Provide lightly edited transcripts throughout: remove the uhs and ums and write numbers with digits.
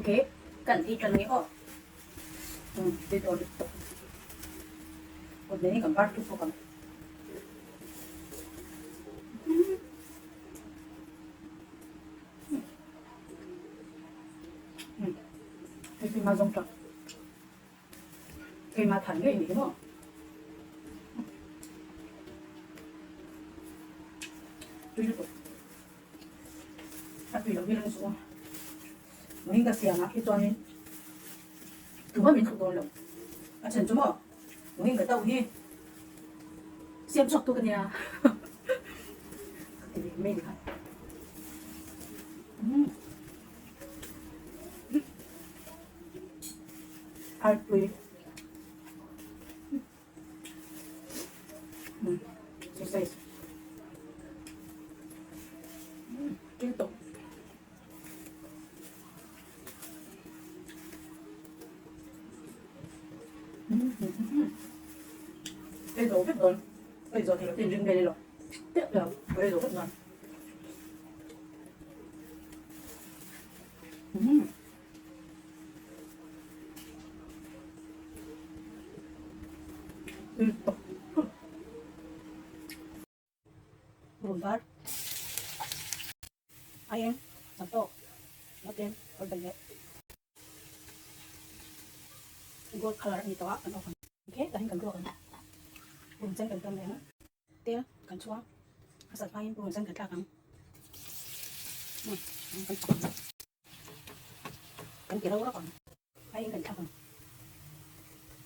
Ok, kan ei tan nge aw. Tui dawn lutuk. Kut nen hi kan bar tuk bawk ang. Hei hi ma zawng tah. Keimah than ngei ni maw. Tui lutuk. A tui loh hi reng suh a. Mawing ka siam ah hi chuanin tuma min thluk dawn lo. A chhan chu maw mawing ka tauh hi siam chhuak tu ka nia. Ka ti ve mai ni kha. Artui. Sausage. Tui tawp. Ei zo vek dawn. Ei zo thei lo te in ring vel ilo. Teuh lo. Ka ei zo vek dawn. Purun var aieng samtawk nauten awr belh leh gold colour a ni tawh a kan off ang. Okay tah hian kan ruak ang purun sen kan tam leh ang. Tel kan chhuang a sat hmain purun sen kan thlak ang. Kan chak ang. Kan ti rau rau ang. Aiin kan thlak ang.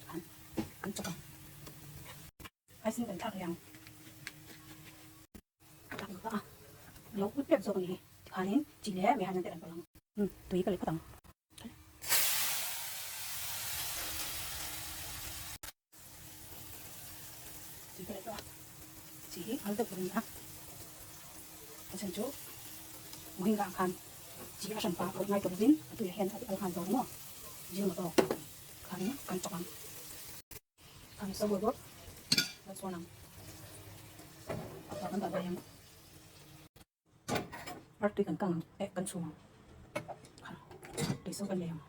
Khan kan chawk ang. Aisin kan thlak leh ang. Ka thlak ta a. Lo ut pek zawk a ni hi. Tikhanin chi leh meihan te kan pawlh ang. Tui ka leh phawt ang. Tui ka leh tawh a. Chi hi al deuh tur a ni a. A chhan chu Mohinga ang khan chi a hran pa pawh ngai tawh lovin a tuiah hian a al nghal dawn maw? Jinomoto khan kan chawk ang. Khan so bawrh bawrh la chuan ang. A pa kan dah bai ang. Artui kan kang ang eh kan chhum ang. Tui so kan nei ang.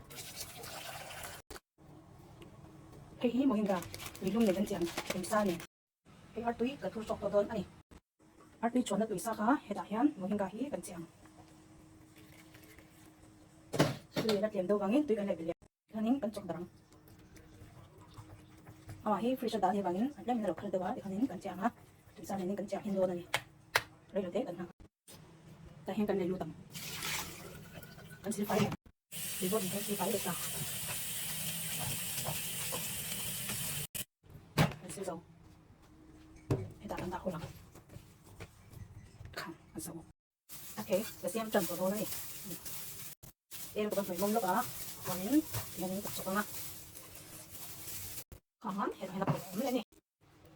Hei hi Mohinga tuilum nei kan chiang tuisa nen. Hei artui ka thur chawk tawh dawn a ni. Artui chuanna tuisa kha hetah hian Mohinga hi kan chiang. Tui la tlem deuh vangin tui kan leh belh leh. Tikhanin kan chawk darh ang. Amah hi fridge a dah a nih avangin a tlem in a lo khal deuh a, tikhanin kan chiang a, tuisa nenin kan chiang hin dawn a ni. Reilo te kan nghak. Tah hian kan lei lut ang. Kan sil fai leh. Tui vawt in kan sil fai leh ta. Kan sil zo. Hetah kan dah hul ang. Khan a zo. Okay, ka siam tan tawh dawn a ni. Tel ka hnawih mawm lawk a, chuanin tihianin ka chawk ang a. Khan hetah hian a pawlh awm leh a ni.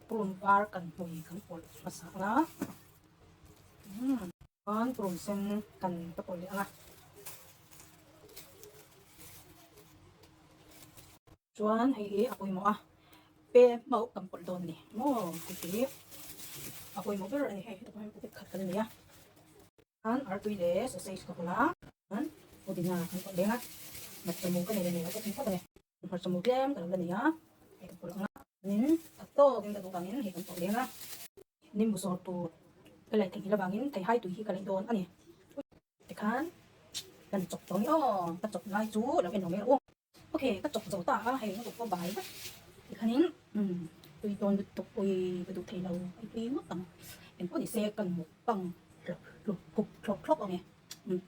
Purun var kan hmui kan pawlh hmasa ang a. Chuan purun sen kan ka pawlh leh ang a. Chuan hei hi a pawimawh a, pe hmauh kan pawlh dawn a ni maw hei hi a pawimawh ber a ni hei hetah pawh hian packet khat kan nei a chuan artui leh sausage ka pawlh a chuan pudina kan pawlh leng a hmarcha mu ka nei leh nei lo ka thing phawt a ni hmarcha mu tlem ka lo la nei a hei ka pawlh ang a chuanin khat tawkin ka duh vangin hei kan pawlh leng a nimbu sawr tur ka leh theihnghilh avangin theihai tui hi ka lei dawn a ni tikhan kan chawp tawh ang i aw ka chawp lai chu lo en awm e rawh u. Ok ka chawp zo ta a hei ka bai vek tikhanin umm tui dawn lutuk ui ka duh thei lo i tui ngawt ang engpawh ni se kan mukbang hlawp hlawp hup thlawp thlawp ang e umm.